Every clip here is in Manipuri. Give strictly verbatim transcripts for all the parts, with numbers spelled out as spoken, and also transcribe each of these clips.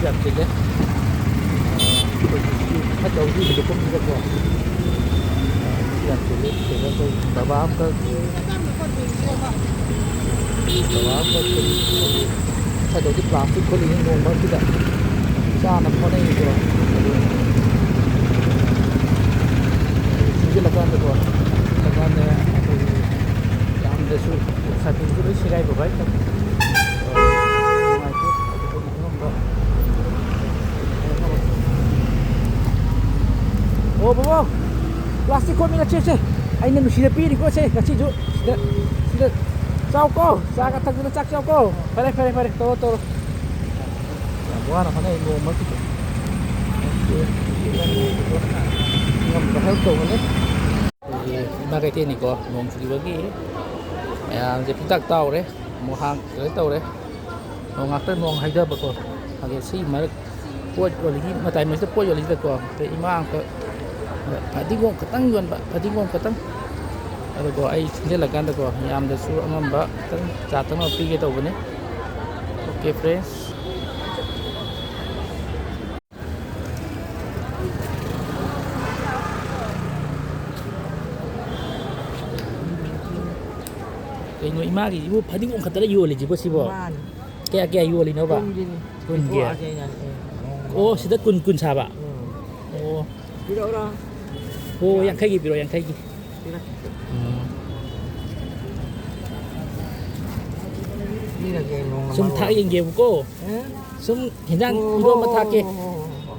ꯌꯥꯝ ꯆꯤꯜꯂꯦ꯫ ꯑꯩꯈꯣꯏꯒꯤ ꯀ꯭ꯌꯨ ꯈꯔ ꯇꯧꯗꯣꯏꯕꯗꯣ ꯀꯨꯝꯁꯤꯗꯀꯣ꯫ ꯌꯥꯝ ꯆꯤꯜꯂꯦ꯫ ꯀꯩꯅꯣ ꯇꯧ-, ꯕꯕꯥ ꯑꯝꯈꯛ, ꯕꯕꯥ ꯑꯝꯈꯛ ꯀꯔꯤ, ꯈꯔ ꯇꯧꯗꯤ ꯄ꯭ꯂꯥꯁꯇꯤꯛ ꯈꯣꯠꯂꯤ ꯅꯣꯡ ꯃꯔꯛꯁꯤꯗ ꯆꯥꯅꯕ ꯍꯣꯠꯅꯩꯀꯣ꯫ ꯑꯗꯨ ꯁꯤꯖꯤꯜꯂꯀꯥꯟꯗꯀꯣ, ꯁꯤꯖꯤꯜꯂꯀꯥꯟꯗ ꯑꯩꯈꯣꯏꯒꯤ ꯌꯥꯝꯗ꯭ꯔꯁꯨ ꯁꯥꯇꯤꯟꯁꯨ ꯂꯣꯏ ꯁꯦꯒꯥꯏꯕ ꯍꯥꯏꯇꯥꯔꯦ꯫ ꯅꯨꯡꯉꯥꯏꯇꯦ꯫ ꯑꯣ ꯕꯕꯥ, ꯄ꯭ꯂꯥꯁꯇꯤꯛ ꯈꯣꯠꯃꯤꯟꯅꯁꯦ ꯁꯦ꯫ ꯑꯩꯅ ꯅꯨꯡꯁꯤꯅ ꯄꯤꯔꯤꯀꯣ ꯁꯦ, ꯉꯁꯤꯁꯨ ꯁꯤꯗ, ꯁꯤꯗ ꯆꯥꯎꯀꯣ, ꯆꯥꯒ ꯊꯛꯇꯅ ꯆꯥꯛ ꯆꯥꯎꯀꯣ꯫ ꯐꯔꯦ, ꯐꯔꯦ, ꯐꯔꯦ, ꯇꯧꯔꯣ, ꯇꯧꯔꯣ꯫ ꯌꯥꯝ ꯋꯥꯅ ꯍꯣꯠꯅꯩ ꯅꯣꯡꯃ ꯉꯝꯕ help ꯇꯧꯕꯅꯤ꯫ ꯑꯩꯈꯣꯏꯒꯤ ꯏꯃꯥ ꯀꯩꯊꯦꯜꯅꯤꯀꯣ, ꯅꯣꯡ ꯆꯨꯈꯤꯕꯒꯤ ꯃꯌꯥꯝꯁꯦ ꯄꯨꯡꯇꯥꯛ ꯇꯥꯎꯔꯦ, ꯑꯃꯨꯛ ꯍꯥꯡ-, ꯀꯩꯅꯣ ꯇꯧꯔꯦ꯫ ꯅꯣꯡ ꯉꯥꯛꯇꯪ ꯅꯣꯡ ꯍꯩꯊꯕꯀꯣ, ꯑꯗꯣ ꯁꯤ ꯃꯔꯛ ꯄꯣꯠ ꯌꯣꯜꯂꯤꯉꯩ ꯃꯇꯥꯏ ꯃꯔꯛꯇ ꯄꯣꯠ ꯌꯣꯜꯂꯤꯁꯤꯗꯀꯣ, ꯑꯩꯈꯣꯏ ꯏꯃꯥ ꯑꯃꯈꯛ ꯐꯗꯤꯒꯣꯝ ꯈꯛꯇꯪ ꯌꯣꯟꯕ, ꯐꯗꯤꯒꯣꯝ ꯈꯛꯇꯪ꯫ ꯑꯗꯨꯀꯣ ꯑꯩ ꯁꯤꯟꯖꯜꯂꯀꯥꯟꯗꯀꯣ ꯌꯥꯝꯗ꯭ꯔꯁꯨ ꯑꯉꯝꯕ ꯈꯤꯇꯪ ꯆꯥ ꯊꯛꯅꯕ ꯄꯤꯒꯦ ꯇꯧꯕꯅꯤ꯫ Okay friends꯫ ꯀꯩꯅꯣ ꯏꯃꯥꯒꯤꯁꯤꯕꯨ ꯐꯗꯤꯒꯣꯝ ꯈꯛꯇꯔ ꯌꯣꯜꯂꯤꯁꯤꯕꯣ ꯁꯤꯕꯣ? ꯃꯥꯅꯤ꯫ ꯀꯌꯥ ꯀꯌꯥ ꯌꯣꯜꯂꯤꯅꯣꯕ? ꯀꯨꯟꯒꯤꯅꯤ꯫ ꯀꯨꯟꯒꯤ? ꯄꯤꯊꯣꯛꯑꯒꯦ ꯌꯥꯅꯤ꯫ ꯑꯣ, ꯁꯤꯗ ꯀꯨꯟ ꯀꯨꯟ ꯁꯥꯕ? ꯎꯝ꯫ ꯑꯣ꯫ ꯄꯤꯔꯛꯎꯔꯣ? ꯑꯣ, ꯌꯥꯡꯈꯩꯒꯤ ꯄꯤꯔꯣ, ꯌꯥꯡꯈꯩꯒꯤ꯫ ꯄꯤꯔꯛꯀꯦ꯫ ꯎꯝ꯫ ꯄꯤꯔꯒꯦ, ꯅꯣꯡꯃ ꯁꯨꯝ ꯊꯥꯛ ꯃꯔꯨ꯫ ꯌꯦꯡꯒꯦꯕꯀꯣ꯫ ꯑꯦ? ꯁꯨꯝ ꯍꯤꯟꯖꯥꯡ ꯑꯣ, ꯏꯔꯣꯝꯕ ꯍꯣ, ꯍꯣ, ꯊꯥꯛꯀꯦ꯫ ꯍꯣ, ꯍꯣ, ꯍꯣ,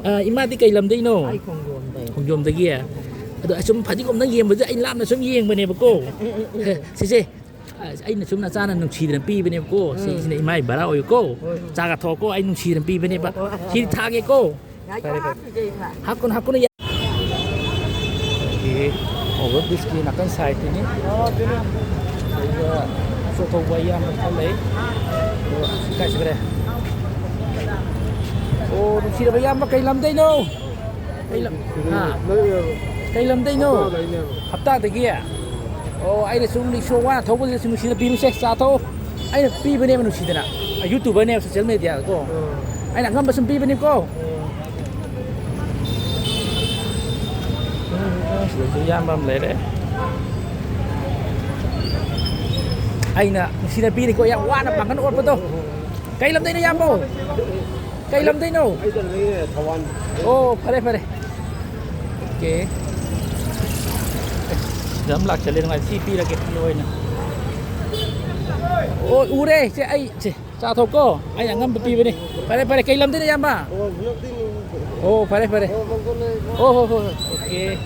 ꯍꯣ꯫ ꯑ, ꯏꯃꯥꯗꯤ ꯀꯩ ꯂꯝꯗꯩꯅꯣ? ꯑꯩ ꯈꯣꯡꯖꯣꯝꯗꯩ꯫ ꯈꯣꯡꯖꯣꯝꯗꯒꯤ? ꯑꯗꯣ ꯑꯁꯨꯝ ꯐꯗꯤꯒꯣꯝꯗ ꯌꯦꯡꯕꯁꯦ ꯑꯩ ꯂꯥꯞꯅ ꯁꯨꯝ ꯌꯦꯡꯕꯅꯦꯕꯀꯣ꯫ ꯁꯤꯁꯦ, ꯑ, ꯑꯩꯅ ꯁꯨꯝ ꯅꯆꯥꯅ ꯅꯨꯡꯁꯤꯗꯅ ꯄꯤꯕꯅꯦꯕꯀꯣ꯫ ꯎꯝ꯫ ꯁꯤꯁꯤꯅ ꯏꯃꯥꯏ ꯚꯔꯥ ꯑꯣꯏꯌꯨꯀꯣ꯫ ꯍꯣꯏ, ꯍꯣꯏ꯫ ꯆꯥꯒ ꯊꯣꯛꯀꯣ, ꯑꯩ ꯅꯨꯡꯁꯤꯗꯅ ꯄꯤꯕꯅꯦꯕ꯫ ꯍꯣꯏ, ꯍꯣꯏ, ꯁꯤꯗꯤ ꯍꯣꯏ꯫ ꯊꯥꯛꯑꯒꯦꯀꯣ꯫ ꯉꯥꯏꯈꯣ, ꯐꯔꯦ, ꯐꯔꯦ꯫ ꯍꯥꯞꯈꯤꯒꯦ ꯏꯃꯥ꯫ ꯍꯥꯞꯀꯅꯨ, ꯍꯥꯞꯀꯅꯨ, ꯌꯥ-, ꯑꯩꯈꯣꯏꯒꯤ over bridgeꯀꯤ ꯅꯥꯀꯟ sideꯇꯨꯅꯤ꯫ ꯑꯣ, ꯑꯗꯨꯅ꯫ ꯑꯗꯨꯒ ꯆꯣꯊꯧꯕ ꯏꯌꯥꯝꯕ ꯈꯔ ꯂꯩ꯫ ꯑꯗꯣ ꯑꯁꯤ ꯀꯥꯏ ꯆꯠꯈ꯭ꯔꯦ? ꯑꯣ, ꯅꯨꯡꯁꯤꯔꯕ ꯏꯌꯥꯝꯕ, ꯀꯩ ꯂꯝꯗꯩꯅꯣ? ꯀꯩ ꯂꯝ-, ꯍꯥ? ꯂꯩꯔꯦꯕ꯫ ꯀꯩ ꯂꯝꯗꯩꯅꯣ? ꯍꯞꯇꯥꯗꯩꯅꯦꯕ꯫ ꯍꯞꯇꯥꯗꯒꯤ? ꯑꯣ, ꯑꯩꯅ ꯁꯨꯝ ꯔꯤꯛꯁꯣ ꯋꯥꯅ ꯊꯧꯕꯁꯤꯗ ꯁꯨꯝ ꯅꯨꯡꯁꯤꯅ ꯄꯤꯕꯁꯦ, ꯆꯥ ꯊꯛꯑꯣ꯫ ꯑꯩꯅ ꯄꯤꯕꯅꯦꯕ ꯅꯨꯡꯁꯤꯗꯅ꯫ YouTuberꯅꯦꯕ, social mediaꯗꯀꯣ꯫ ꯑꯥ꯫ ꯑꯩꯅ ꯑꯉꯝꯕ ꯁꯨꯝ ꯄꯤꯕꯅꯤꯀꯣ꯫ ꯁꯤꯗꯁꯨ ꯏꯌꯥꯝꯕ ꯑꯃ ꯂꯩꯔꯦ꯫ ꯑꯩꯅ ꯅꯨꯡꯁꯤꯅ ꯄꯤꯔꯤꯀꯣ, ꯌꯥꯝ ꯋꯥꯅ ꯄꯥꯡꯒꯜ ꯑꯣꯠꯄꯗꯣ꯫ ꯀꯩ ꯂꯝꯗꯩꯅꯣ ꯏꯌꯥꯝꯕ? ꯀꯩ ꯂꯝꯗꯩꯅꯣ? ꯑꯩ ꯀꯩꯅꯣꯗꯒꯤꯅꯦ, ꯊꯧꯕꯥꯜ꯫ ꯑꯣ, ꯐꯔꯦ, ꯐꯔꯦ꯫ ꯑꯣꯀꯦ꯫ ꯁꯤꯗ ꯑꯃ ꯂꯥꯛꯁꯜꯂꯦ, ꯅꯨꯡꯉꯥꯏ꯫ ꯁꯤ ꯄꯤꯔꯒꯦ, ꯁꯤ ꯑꯣꯏꯅ꯫ ꯑꯣ, ꯎꯔꯦ, ꯁꯦ, ꯑꯩ, ꯁꯦ, ꯆꯥꯊꯣꯛꯀꯣ꯫ ꯑꯩ ꯑꯉꯝꯕ ꯄꯤꯕꯅꯤ꯫ ꯐꯔꯦ, ꯐꯔꯦ꯫ ꯀꯩ ꯂꯝꯗꯩꯅꯣ, ꯏꯌꯥꯝꯕ? ꯑꯣ, ꯍꯟꯗꯛꯇꯤ ꯅꯨꯡ-, ꯑꯣ, ꯐꯔꯦ, ꯐꯔꯦ꯫ ꯑꯣ, ꯃꯪꯒꯣꯜ ꯂꯩ꯫ ꯑꯣ, ꯍꯣ, ꯍꯣ, ꯍꯣ꯫ ꯑꯣꯀꯦ꯫